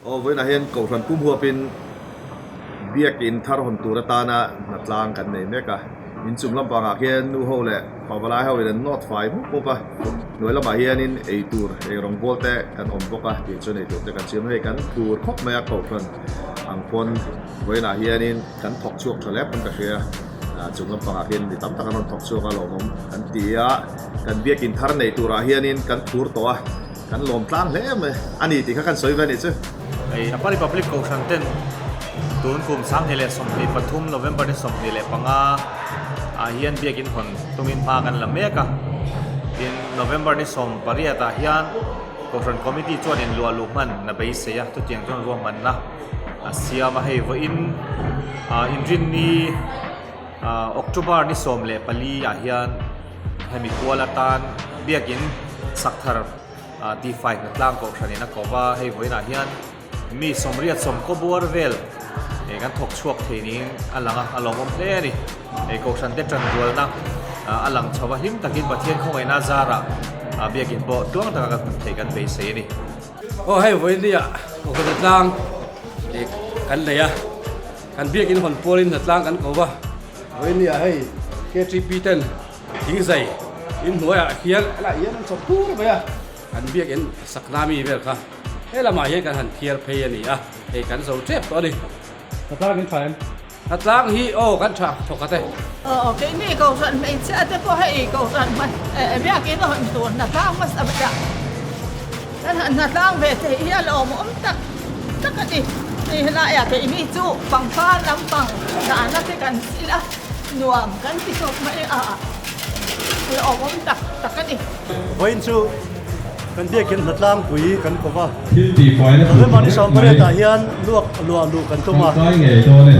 Aw vawiinah hian Kohhran pum huapin Biakin thar hawn tur atana hnatlang kan nei mek a, inchung lampangah khian nu ho leh pavalai ho in an nawt fai mup mup a, hnuai lamah hianin eitur eirawng bawl te kan awm bawk a tih chuan eitur te kan siam a, hei kan phur khawp mai a Kohhran ang pawn vawiinah hianin kan thawk chhuak tha hle pawn ka hria a, chung lampangah khian mi tam tak an rawn thawk chhuak a lawmawm kan ti a, kan Biakin thar nei turah hianin kan phur tawh a. Kan lawm tlang hle mai a ni tih kha kan sawi ve a nih chu. Hei Apa Republic Kohhran ten tun kum 2023 November ni 25 ah hian biakin hawn tumin hma kan la mek a. Tin, November ni 18 ah hian Kohhran Committee chuan inluah luh hman a beisei a, chutiang chuan ruahmanna a siam a. Hei vawiin inrinni October ni 14 ah hian Hemi kual atan biakin sak thar tihfai hnatlang kohhranin a ko va, hei vawiinah hian mi sawmriat sawmkaw buar vel kan thawk chhuak thei niin a lang a, a lawmawm hle a ni. Hei kohhran te tanrualna a lang chho va, hlim takin Pathian khawngaihna zarah biakin pawh tluang taka kan hmu thei kan beisei a ni. Aw hei vawinia kohhran hnatlang kan nei a, kan biakin hawn pualin hnatlang kan ko va. Vawinia hei KTP ten thingzai in hnuaiah hian helaiah hian an chawp tur mai a, kan biakin sakna mi vel kha he lamah hian kan han thiar phei a ni a, hei kan zo tep tawh a ni. Hnatlang in tha em? Hnatlang hi aw kan tha thawk a te. Aw keini kohhran hmeichhia te pawh hei kohhran biakin a hawn tur hnatlang hmasa ber a kan han hnatlang ve theih hi a lawmawm tak tak a ni. Hei helaiah keini chu pangpar lampang dahna te kan sil a, nuam kan ti khawp mai a, lawmawm tak tak a ni. Vawiin chu kan biakin hnatlangpui kan ko va, November ni 18 ah hian luak luah luh kan tum a,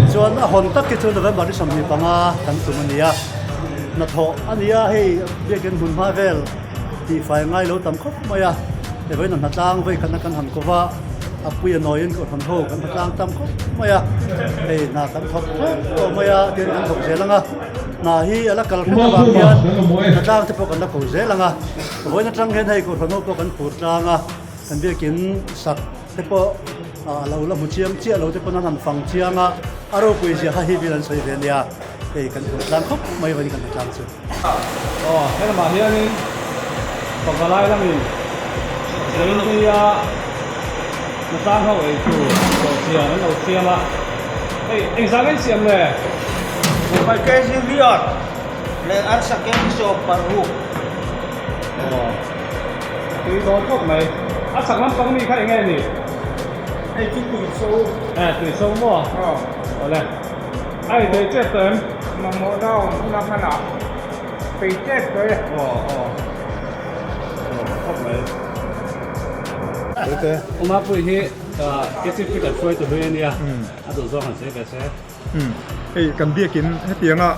chuan a hawn tak hi chu November ni 25 kan tum a ni a, hnathawh a ni a, hei biakin hmunhma vel tihfai ngai lo tam khawp mai a, hei vawiin a hnatlang vawi khatna kan han ko va, a pui a nawiin kohhran ho kan hnatlang tam khawp mai a, hei hna kan thawk khawp tawh mai a tin kan thawk zel ang a, hna hi a la kal hret avang hian hnatlang te pawh kan la ko zel ang a, vawiin atang hian hei kohhran ho pawh kan phur tlang a, kan biakin sak te pawh a lo la hmu chiang chiah lo te pawn an han fang chiang a, a ropui zia kha hi vel an sawi ve nia, hei kan phur tlang khawp mai vawiin kan hnatlang chu. Aw helamah hianin pavalai lamin Zainpuia hnatlang ho ei tur dawhchian an lo siam a, hei engzah nge siam le? Buhfai kg riat leh arsa kg 60. Aw tui dawn khawp mai, a chak lampang mi kha enge ni? Hei chu tuiso. Eh tuiso maw? Aw. Awle. A ei thei tep tawh em? Mamawh na awm hun a hman ah pei tep tawh e. Aw aw aw khawp mai. Tete. Uma pui hi KCP kan hruai tu hlui a nia, a duh zawng han sawi ve se. Hei kan biakin hetianga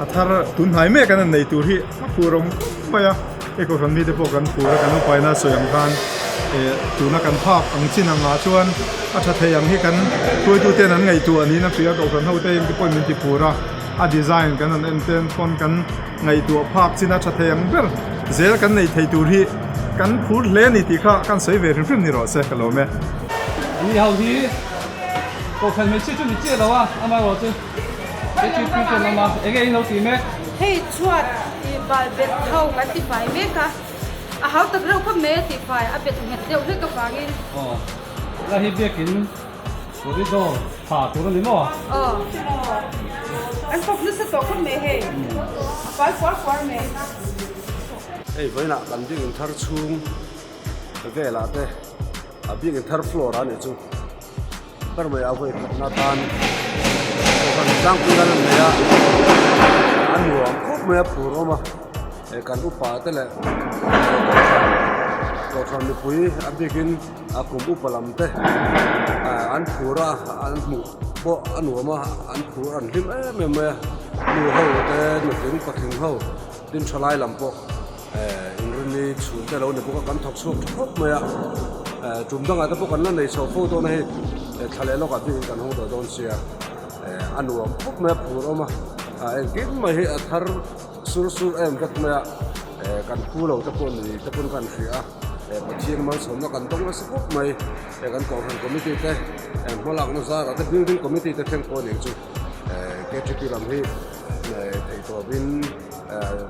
a thar tun hnai mek an nei tur hi a phur awm khawp mai a, hei kohhran mite pawh kan phur a kan upaina sawi ang khan eh tuna kan phak ang chin angah chuan a tha thei ang hi kan hruaituten an ngaihtuah niin a hria kohhran ho te te pawhin min ti phur a, a design kan han en ten pawn kan ngaihtuah phak chin a tha thei ang ber zel kan nei thei tur hi kan phur hle a ni tih kha kan sawi ve hrim hrim ni rawh se ka lawm e. Ani ho hi kohhran hmeichhia chu ni chiah lo a, amaherawhchu KTP te an awm a, enge in lo tih mek? Hei chhuat tih bal bet ho kan ti fai mek a, a hau tak reuh khawp mai a tih fai, a bet nghet deuh hlek avangin. Aw, la hi biakin corridor tha tur a ni maw? Aw, an fawk nasa tawh khawp mai hei, a fai kuar kuar mai. Hei vawiinah kan biakin thar chhung velah te a biakin thar floor a nih chu. Ber mai a vawi khatna atan kohhran tlangpui an rawn nei a, a nuam khawp mai a phur awm a, eh kan upa te leh kohhran kohhran mipui a bikin a kum upa lam te ah an phur a an hmuh pawh a nuam a an phur an hlim em em mai a nu ho te nutling patling ho tin thalai lam pawh. Eh inrinni chhun te lo ni bawk a kan thawk chhuak tha khawp mai a eh tum dangah te pawh kan la nei chho fo dawn a hei eh thla leh lawkah biakin kan hawng tawh dawn sia eh a nuam khawp mai a phur awm a ah engkim mai hi a thar sur sur em vek mai a eh kan phu lo te pawh ni te pawn kan hria a. Pathian malsawmna kan dawng nasa khawp mai. Kan Kohhran Committee te hmalakna zarah te Building Committee te thleng pawh a nih chu KTP lam hi theihtawpin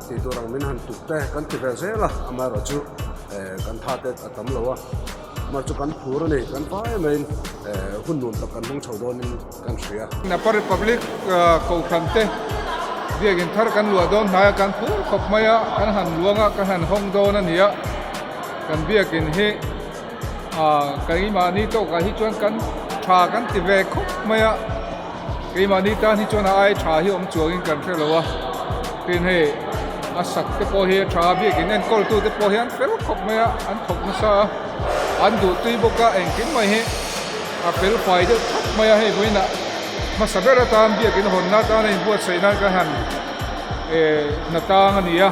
tih tur ang min han tuk te kan ti ve zel a, amaherawhchu kan tha te a tam lo a. Mar chu kan phur a ni, kan vai maiin hun nuam tak kan hmang chho dawnin kan hria. Napa Republic Kohhran te biakin thar kan luah dawn hnai a, kan phur khawp mai a, kan han luang a, kan han hawng dawn a ni a, kan biakin hi keimahni tawkah hi chuan kan tha kan ti ve khawp mai a, keimahni tan hi chuan a ai tha hi awm chuangin kan hre lo a, tin hei a sak te pawh hi a tha a, biakin enkawltu te pawh hi an fel khawp mai a, an thawk nasa a, an duh tui bawk a, engkim mai hi a fel fai deuh thap mai a, hei vawiinah hmasa ber atan biakin hawnna atan a inbuatsaih nan kan han eh hna tang a ni a,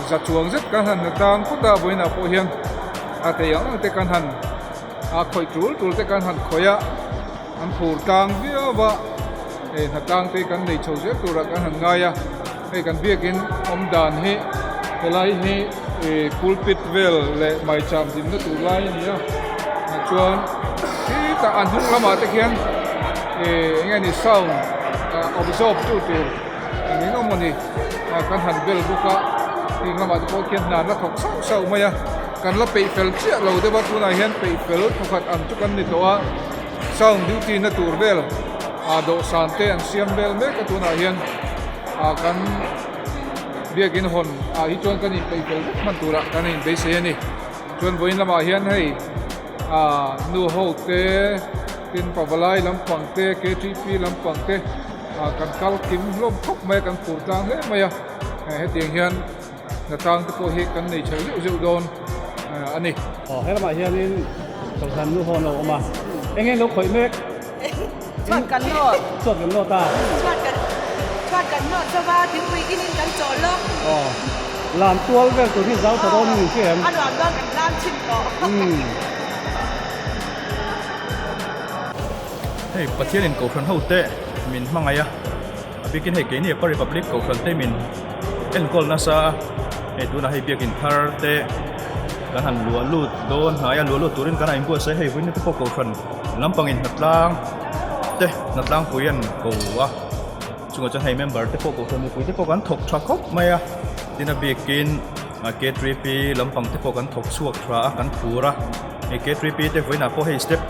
za chuang zet kan han hna tang phawt a, vawiinah pawh hian a thei ang ang te kan han a khawih tul tul te kan han khawih a, an phur tlang viau a, hei hna tlang te kan nei chho zel turah kan han ngai a, hei kan biakin awm dan hi helai hi ih pulpit vel leh maicham dinna tur lai a ni a, chuan khitah a hnung lamah te khian ih eng nge ni sound absorb tu tur eng eng emaw ni kan han bel bawk a, heng lamah te pawh khian hna an la thawk sauh sauh mai a. Kan la peih fel chiah lo deuh a, tunah hian peih fel thawkhat ang chu kan ni tawh a, sound duty na tur vel ah dawhsan te an siam vel mek a tunah hian ah kan biakin hawn ah hi chuan kan inpeih fel vek hman turah kan inbeisei a ni. Chuan vawiin lamah hian hei ah nu ho te tin pavalai lampang te KTP lampang te ah kan kal kim hlawm khawp mai a kan phur tlang hle mai a, hetiang hian. Hnatlang te pawh hi kan nei chho zeuh zeuh dawn a ni. Aw he lamah hianin Kohhran nu ho an lo awm a, eng nge lo khawih mek? Chhuat kan nawt. Chhuat kan nawt a. Chhuat kan chhuat kan nawt zo va, thingpui kinin kan chawl lawk. Aw lam tual vel tur hi zau tha dawn in hria em? A nuam dawn kan lam chhin tawh. Hei Pathianin Kohhran ho te min hmangaih a. A biakin hei keini Upper Republic Kohhran te min enkawl nasa a, hei tunah hei biakin thar te kan han luah lut dawn hnai a, luah lut turin kan han inbuatsaih a, hei vawiin te pawh Kohhran lampangin hnatlang te hnatlangpui an ko a, chungah chuan hei member te pawh Kohhran mipui te pawh kan thawk tha khawp mai a, tin a biakin K3P lampang te pawh kan thawk chhuak tha a, kan phur a, hei K3P te vawiinah pawh hei step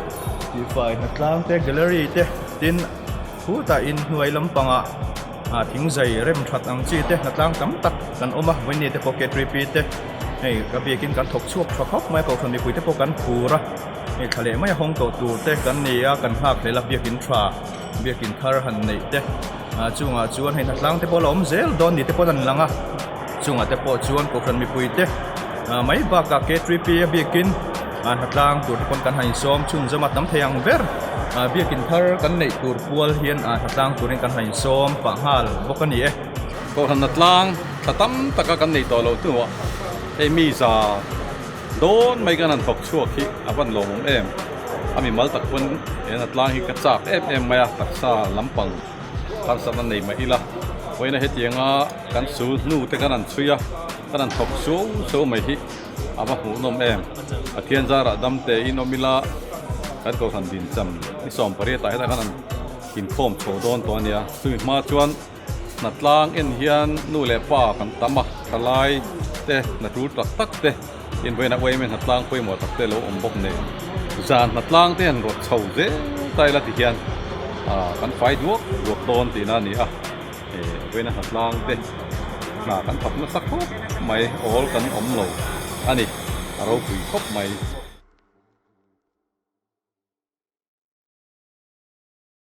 tihfai hnatlang te gallery te tin. Khutah inhnuai lampangah ah thingzai rem that ang chi te hnatlang tam tak kan awm a, vawiin te pawh K3P te hei ka biakin kan thawk chhuak tha khawp mai a, kohhran mipui te pawh kan phur a, hei thla leh mai a hawng tawh tur te kan ni a, kan nghak hlel a biakin tha biakin thar han neih te ah chungah chuan hei hnatlang te pawh la awm zel dawn ni te pawh an lang a, chungah te pawh chuan kohhran mipui te ah mai bakah K3P a biakin. A hnatlang tur te pawn kan han insawm chhunzawm a tam thei ang ber. Biakin thar kan neih tur pual hian a hnatlang turin kan han insawm pah nghal bawk a ni e. Kohhran hnatlang tha tam taka kan nei tawh loh hnuah hei mi za dawn mai kan han thawk chhuak hi a van lawmawm em. A mimal tak pawn he hnatlang hi ka chak em em mai a, taksa lampang harsatna nei mah ila vawiina hetianga kan sul hnu te kan han chhui a, kan han thawk suau suau mai hi. A va hmuhnawm em? Pathian zarah dam te in awm ila kan Kohhran dincham ni 18 ah hetah khan an inkhawm chho dawn tawh a nia. Chumi hma chuan hnatlang en hian nu leh pa kan tam a, thalai te hna tul tak tak te invawiin ah uaim in hnatlang pawimawh tak te lo awm bawk nen zan hnatlang te han rawt chho zel ta ila ti hian kan fai duak duak dawn tihna a ni a. Vawiina hnatlang te hna kan thawk nasa khawp mai, awl kan awm lo a ni, a ropui khawp mai.